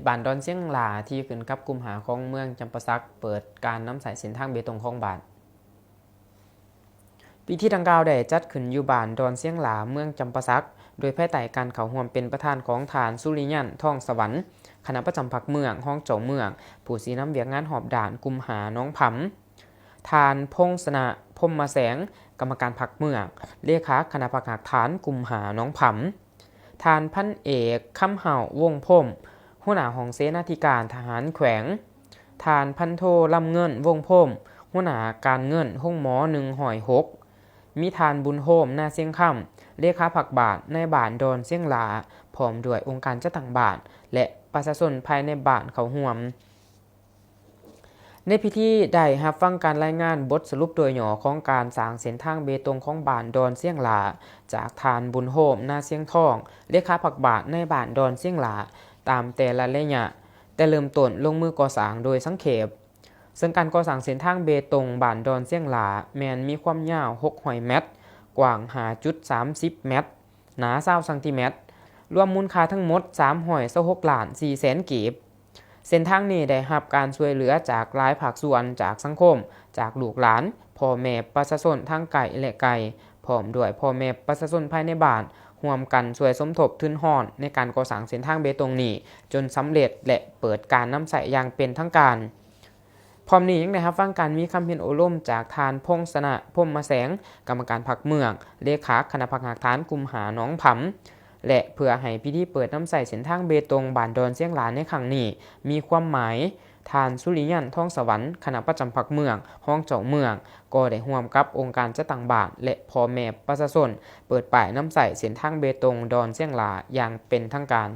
ບ້ານດອນຊຽງຫຼ້າ ທີ່ຂຶ້ນກັບກຸ່ມຫ້າຂອງເມືອງຈຳປາສັກ ເປີດການນຳໃຊ້ເສັ້ນທາງເບຕົງຂອງບ້ານ. ພິທີດັ່ງກ່າວໄດ້ຈັດຂຶ້ນຢູ່ບ້ານດອນຊຽງຫຼ້າ ເມືອງຈຳປາສັກ ໂດຍພາຍໃຕ້ການເຂົ້າຮ່ວມເປັນປະທານຂອງທ່ານ ສຸລິຍັນ ທອງສະຫວັນ ຄະນະປະຈຳພັກເມືອງ, ຮອງເຈົ້າເມືອງ, ຜູ້ຊີ້ນຳວຽກງານຮອບດ້ານກຸ່ມຫ້າໜອງຜຳ, ທ່ານ ພົງຊະນະ ພົມມະແສງ ກຳມະການພັກເມືອງ, ເລຂາຄະນະພັກຮາກຖານກຸ່ມຫ້າໜອງຜຳ, ທ່ານ ພັນເອກ ຄຳເຫົາ ວົງພົມ ຫົວໜ້າຫ້ອງເສນາທິການທະຫານແຂວງ, ທ່ານ ພັນໂທ ລຳເງິນ ວົງພົມ ຫົວໜ້າການເງິນໂຮງໝໍໜຶ່ງຮ້ອຍຫົກ, ມີທ່ານ ບຸນໂຮມ ນາຊຽງຄຳ ເລຂາພັກບ້ານ ນາຍບ້ານດອນຊຽງຫຼ້າ ພ້ອມດ້ວຍອົງການຈັດຕັ້ງບ້ານ ແລະ ປະຊາຊົນພາຍໃນບ້ານເຂົ້າຮ່ວມ. ໃນພິທີໄດ້ຮັບຟັງການລາຍງານບົດສະຫຼຸບໂດຍຫຍໍ້ຂອງການສ້າງເສັ້ນທາງເບຕົງຂອງບ້ານດອນຊຽງຫຼ້າ ຈາກທ່ານ ບຸນໂຮມ ນາຊຽງທອງ ເລຂາພັກບ້ານ ນາຍບ້ານດອນຊຽງຫຼ້າ ຕາມແຕ່ລະໄລຍະ ແຕ່ເລີ່ມຕົ້ນລົງມືກໍ່ສ້າງໂດຍສັງເຂບ. ເຊິ່ງການກໍ່ສ້າງເສັ້ນທາງເບຕົງບ້ານດອນຊຽງຫຼ້າ ແມ່ນມີຄວາມຍາວຫົກຮ້ອຍແມັດ, ກວ້າງຫ້າຈຸດສາມສິບແມັດ, ໜາຊາວຊັງຕີແມັດ, ລວມມູນຄ່າທັງໝົດສາມຮ້ອຍຊາວຫົກລ້ານສີ່ແສນກີບ. ເສັ້ນທາງນີ້ໄດ້ຮັບການຊ່ວຍເຫຼືອຈາກຫຼາຍພາກສ່ວນ, ຈາກສັງຄົມ, ຈາກລູກຫຼານ, ພໍ່ແມ່ປະຊາຊົນທັງໃກ້ ແລະ ໄກ, ພ້ອມດ້ວຍພໍ່ແມ່ປະຊາຊົນພາຍໃນບ້ານ ຮ່ວມກັນຊ່ວຍສົມທົບທຶນຮອນໃນການກໍ່ສ້າງເສັ້ນທາງເບຕົງນີ້ ຈົນສຳເລັດ ແລະ ເປີດການນຳໃຊ້ຢ່າງເປັນທາງການ. ພ້ອມນີ້ຍັງໄດ້ຮັບຟັງການມີຄຳເຫັນໂອ້ລົມຈາກທ່ານ ພົງຊະນະ ພົມມະແສງ ກຳມະການພັກເມືອງ, ເລຂາຄະນະພັກຮາກຖານກຸ່ມຫ້າໜອງຜຳ ແລະ ເພື່ອໃຫ້ພິທີເປີດນຳໃຊ້ເສັ້ນທາງເບຕົງບ້ານດອນຊຽງຫຼ້າໃນຄັ້ງນີ້ມີຄວາມໝາຍ, ທ່ານ ສຸລິຍັນ ທອງສະຫວັນ ຄະນະປະຈຳພັກເມືອງ, ຮອງເຈົ້າເມືອງ ກໍໄດ້ຮ່ວມກັບອົງການຈັດຕັ້ງບ້ານ ແລະ ພໍ່ແມ່ປະຊາຊົນ ເປີດປ້າຍນຳໃຊ້ເສັ້ນທາງເບຕົງດອນຊຽງຫຼ້າຢ່າງເປັນທາງການ.